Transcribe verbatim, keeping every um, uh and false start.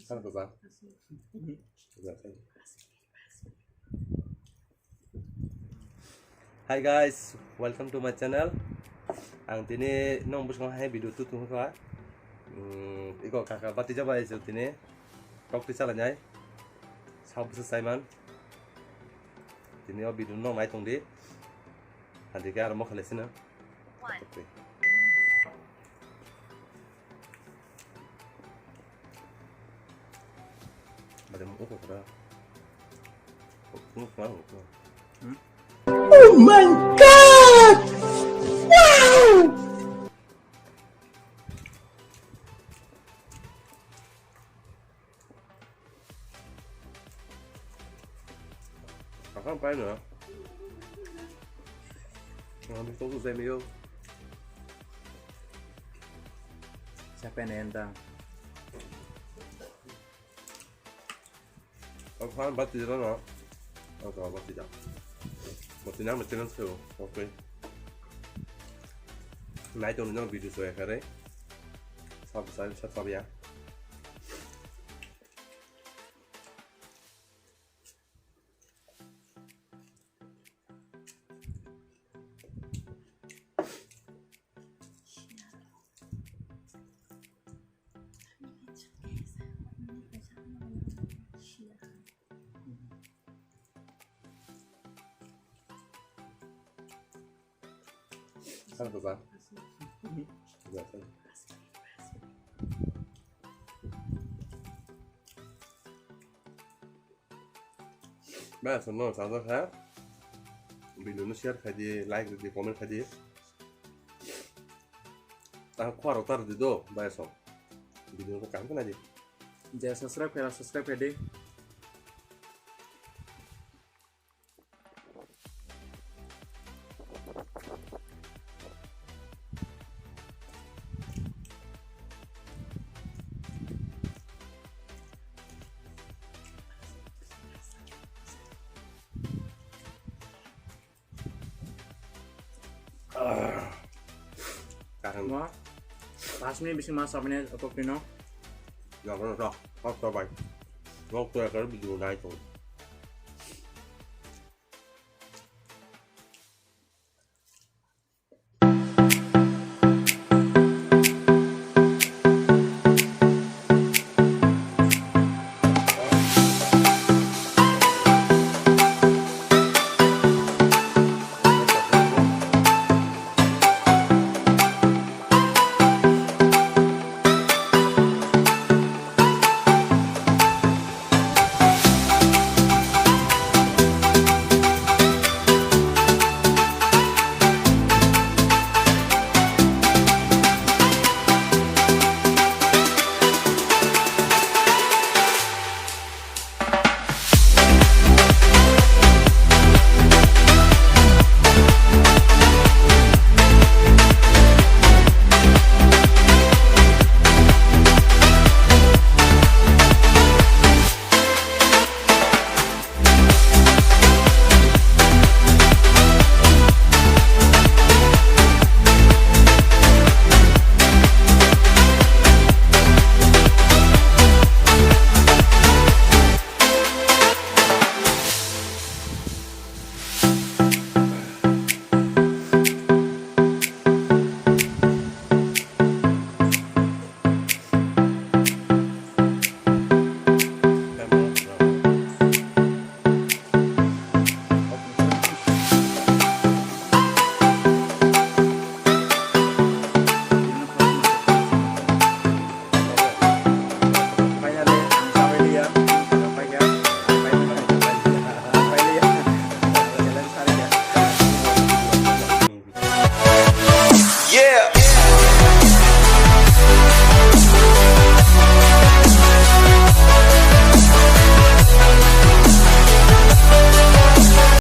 Hi guys, welcome to my channel. Ang tini nong bwskango hai video tu tong kha. Hmm, iko kaka bati jaba ai tini. Tok ti chala nai. Sab bwsa saiman. Tini o video no nai tong di. Hadi ke aro mo khale sina. Okay. Bade mo ko kora. Ko ko ko. Hmm? Oh my God! Wow! Akan paino. Ang gusto ko sa iyo. Siapa yang entah? Ang fan bat tidak na. Ang fan bat tidak. Mati na mati na sa'yo. Okay. Nai tong nang video so ya kare. Sab sab sab sab ya. Ano ba? Ba, so no, sa ha. Video no share khai di, like di, comment khai di. Ta khwaro tar di do, ba so. Video ko kam kana di. Je subscribe khai, subscribe khai di. Kaham. Mo, pas minute bisi mas apne apok pino. Ya, kono sa, pas sa bai. Ngok to ya kar video nai to.